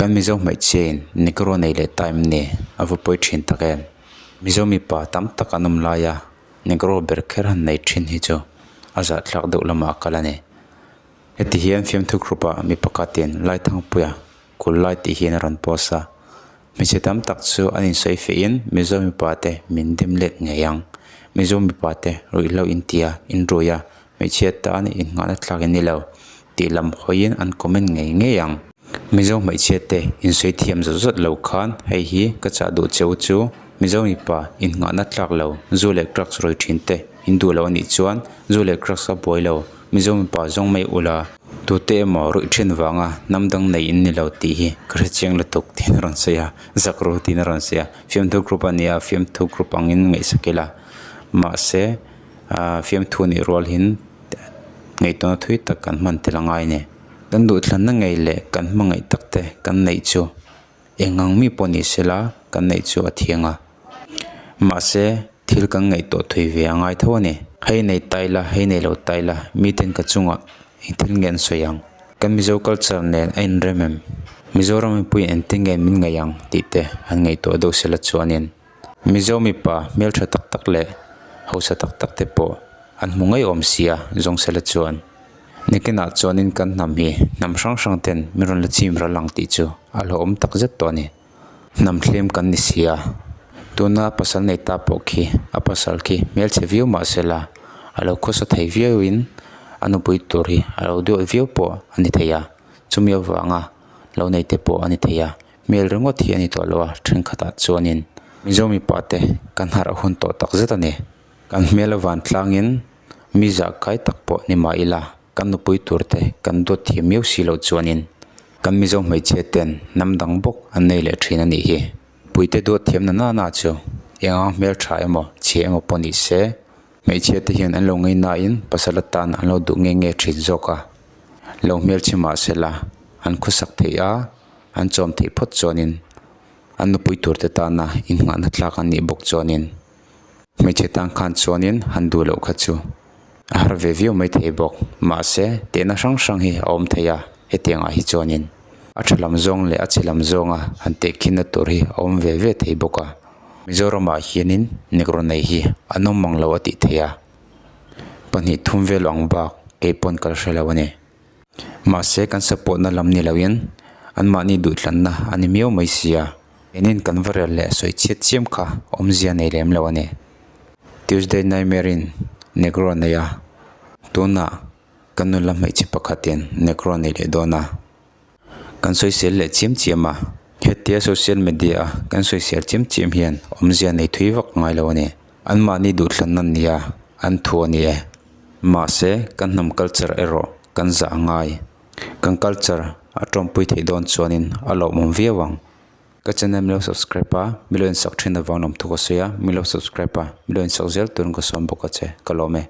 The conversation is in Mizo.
Kan Mizo hmeichhiain Negro nei leh ta em ni? A va pawi thin tak em? Mizo mipa tam tak an awm laia Negro ber kher han nei thin hi chu a zahthlak deuh lamah a kal a ni. Heti hian fiamthu group ah mi pakhatin Laithangpuia kul lai tih hian a rawn post a. Hmeichhe tam tak chu an insawi fehin Mizo mipa te min dem let ngei ang. Mizo mipa te ruihhlo intia inrui a, hmeichhia tan innghahna thlak in ni lo tih lam hawiin an comment ngei ngei ang. Mizo hmeichhia te insawi thiam zawt zawt lo khan hei hi ka chah duh che u chu Mizo mipa innghahna tlak lo zu leh drugs rawi thin te in duh lo a nih chuan zu leh drugs a buai lo Mizo mipa zawng mai ula tute emaw ruih then vanga hnam dang nei in ni lo tih hi ka hre chiang lutuk tiin a rawn sawi a, zak ru tiin a rawn sawi a, fiamthu group a ni a, fiamthu group angin ngaihsak ila mahse ahh fiamthu nih rual hin ngaihtuahna thui tak kan hman tel a ngai a ni. Kan duhthlanna ngei leh kan hmangaih tak te kan neih chu eng ang mi pawh ni sela kan neih chu a thiang a, mahse thil kan ngaihtuah thui ve a ngai tho a ni. Hei nei ta ila, hei nei lo ta ila, miten ka chungah eng thil nge an sawi ang? Kan Mizo culture nen a inrem em? Mizoram mipui engtin nge min ngaih ang tih te han ngaihtuah deuh sela chuanin Mizo mipa hmeltha tak tak leh hausa tak tak te pawh an hmu ngei awm sia zawng sela chuan nikinah chuanin kan hnam hi hnam hrang hrang ten min rawn la chim ral ang tih chu a hlauhawm tak zet tawh a ni. Hnam thlem kan ni sia tuna pasal nei ta pawh khi a pasal khi hmelchhe viau mah sela a lo khawsa thei viauin a nupui tur hi a lo duat viau pawh a ni thei a chumi avanga lo nei te pawh a ni thei a. Hmel ringawt hi a ni tawh lo a, thenkhatah chuanin Mizo mipa te kan harh hun tawh tak zet a ni. Kan hmel avan tlangin mi zah kai tak pawh ni mah ila, kan nupui tur te kan duat thiam miau si loh chuanin kan Mizo hmeichhia ten hnam dang bawk an nei leh thin a nih hi. Puite duat thiam na nana chu eng ang hmel tha emaw chhia emaw pawh ni se, hmeichhia te hian an lo ngei nain pasal atan an lo duh nge nge thin zawk a, lo hmelchhe mah sela an khawsak theih a. An chawm theih phawt chuanin an nupui turte tana innghahna tlak an nih bawk chuanin hmeichhe tan khan chuanin han duh loh kha chu a har ve viau mai thei bawk. Mahse tehna hrang hrang hi a awm thei a, hetiangah hi chuanin a tha lam zawng leh a chhe lam zawnga han tehkhinna tur hi a awm ve ve thei bawk a. Mizoramah hianin Negro nei hi an awm mang lo a tih theih a, pahnih thum vel ang bak keipawn ka la hre lo a ni. Mahse kan support na lam ni loin anmahni duhthlanna a ni miau mai sia. Keinin kan va rel leh sawi chhiat chiam kha awmzia nei lem lo a ni. Tuesday Nightmare in Negro nei a, tunah kan nula hmeichhe pakhatin Negro nei leh dawn a. Kan sawisel leh chiam chiam a, hetia social media a kan sawisel chiam chiam hian awmzia nei thui vak ngai lo a ni. Anmahni duhthlanna an ni a, an thu a ni e. Mahse, kan hnam culture erawh kan zah a ngai. Kan culture a tawmpui theih dawn chuanin a lawmawm viau ang. Ka channel milo subscribe a, milo insak thin avang lawmthu ka sawi a, milo subscribe a, milo insak zel turin ka sawm bawk a che, ka lawm e.